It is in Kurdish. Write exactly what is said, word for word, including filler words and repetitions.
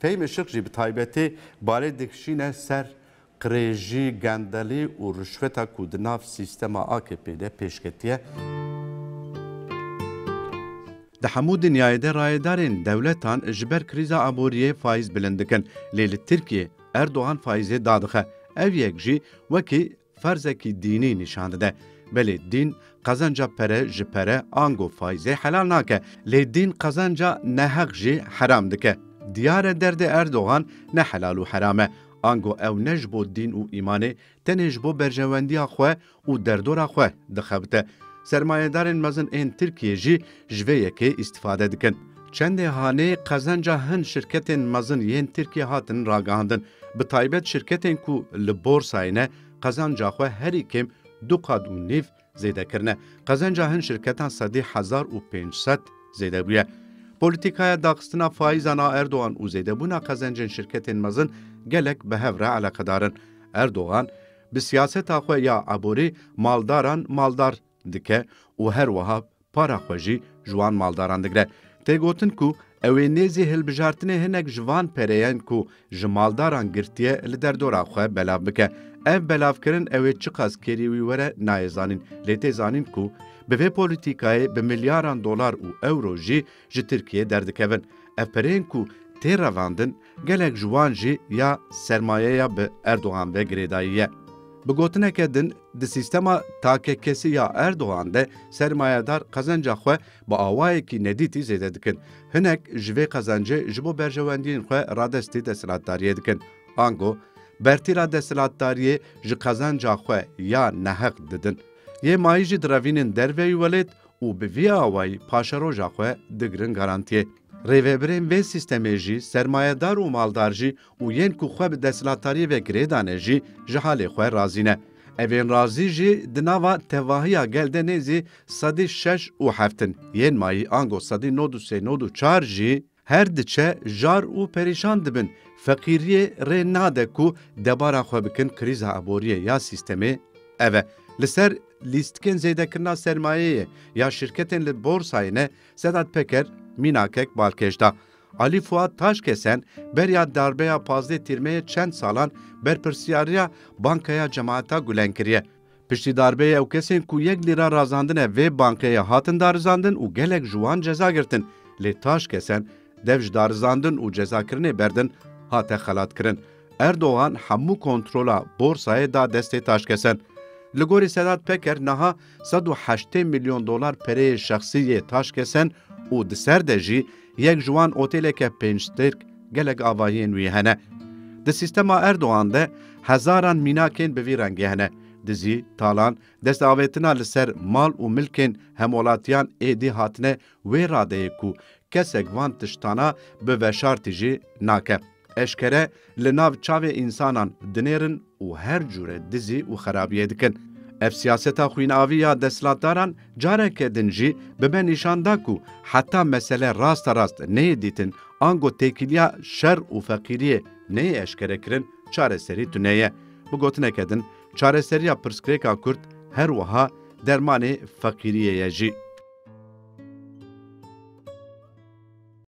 Peyim Işık jî bi taybetî balê dikişîne ser qirêjî, gendelî û rişweta ku di nav sîstema A K P de pêşketiye. Di hemû dinyayê de rayedarên dewletan ji ber krîza aboriyê faîz bilind dikin, lê li Tirkiyê Erdogan faîzê dadixe. Ev yek jî wekî ferzekî dînî nîşan dide. Belê dîn qezenca pere ji pere ango faîzê helal nake, lê dîn qezenca neheq jî heram dike. Diyar e derdê Erdogan ne helal û heram e. Ango ew ne ji bo dîn û îmanê, tenê ji bo berjewendiya xwe û derdora xwe dixebite. Sermayedarên mezin ên Tirkiyê jî ji vê yekê îstîfade dikin. Çendê hanê qezenca hin şirketên mezin yên Tirkiyê hatin ragihandin. Bi taybet şirketên ku li borsayê ne, qezenca xwe herî kêm du qat û nîv zêde kirine. Qezenca hin şirketan sedî hezar û pênc sed zêde bûye. Polîtîkaya daxistina faîzan a Erdogan û zêdebûna qezencên şirketên mezin gelek bi hev re eleqedar in. Erdogan bi siyaseta xwe ya eborî maldaran maldar dike û her wiha para xwe jî ji wan maldaran digre. Tê gotin ku ew ê nêzî hilbijartinê hinek ji van pereyan ku ji maldaran girtiye li derdora xwe belav bike. Ev belavkirin ew ê çiqas kêrî wî were nayê zanîn, lê tê zanîn ku bi vê polîtîkayê bi milyaran dolar û ewro jî ji Tirkiyê derdikevin. Ev pereyên ku tê revandin, gelek ji wan jî ya sermayeya bi Erdogan ve girêdayî ye. Bi gotineke din, di sîstema takekesî ya Erdogan de sermayedar qezenca xwe bi awayekî nedîtî zêde dikin. Hinek ji vê qezencê ji bo berjewendiyên xwe radestî desthilatdariyê dikin. Ango, bertîra desthilatdariyê ji qezenca xwe ya neheq didin. Yê mayî jî direvînin derveyî welêt û bi vî awayî paşeroja xwe digirin garantiyê. Rêvebirên vê sîstemê jî sermayedar û maldar jî û yên ku xwe bi desthilatdariyê ve girê dane jî ji halê xwe razî ne. Evên razî jî di nava tevahiya gel de nêzî sedî şeş û heft in. Yên mayî ango sedî nod û sê nod û çar jî her diçe jar û perîşan dibin. Feqîriyê rê nade ku debara xwe bikin krîza aboriyê ya sîstemê ev e. Li ser lîstikên zêdekirina sermayeyê ya şirketên li borsayê ne Sedat Peker mînakek balkêş da. Alî Fuat Taşkesen beriya darbeya pazdeh Tîrmeyê çend salan berpirsiyariya Bankaya Cemaeta Gulen kiriye. Piştî darbeyê ew kesên ku yek lîra razandine vê bankeyê hatin darizandin û gelek ji wan ceza girtin. Lê Taşkesen dev ji darizandin û cezakirinê berdin hate xelatkirin. Erdogan hemû kontrola borsayê da destê Taşkesen. Li gorî Sedat Peker niha sed û heştê milyon dolar pereyê şexsî yê Taşkesen û di ser de jî yek ji wan otêleke pênc stêrk gelek avahiyên wî hene. Di sîstema Erdogan de hezaran mînakên bi vî rengê hene. Dizî, talan, destavêtina li ser mal û milkên hemwelatiyan êdî hatine wê radeyê ku kesek van tiştana bi veşartî jî nake. Eşkere li nav çavê însanan dinêrin û her cûre dizî û xerabiyê dikin. Ev siyaseta xwînavî ya desthilatdaran careke din jî bi me nîşan da ku heta mesele rasterast neyê dîtin, ango têkiliya şer û feqîriyê neyê eşkerekirin, çareserî tune ye. Bi gotineke din, çareseriya pirsgirêka Kurd her wiha dermanê feqîriyê ye jî.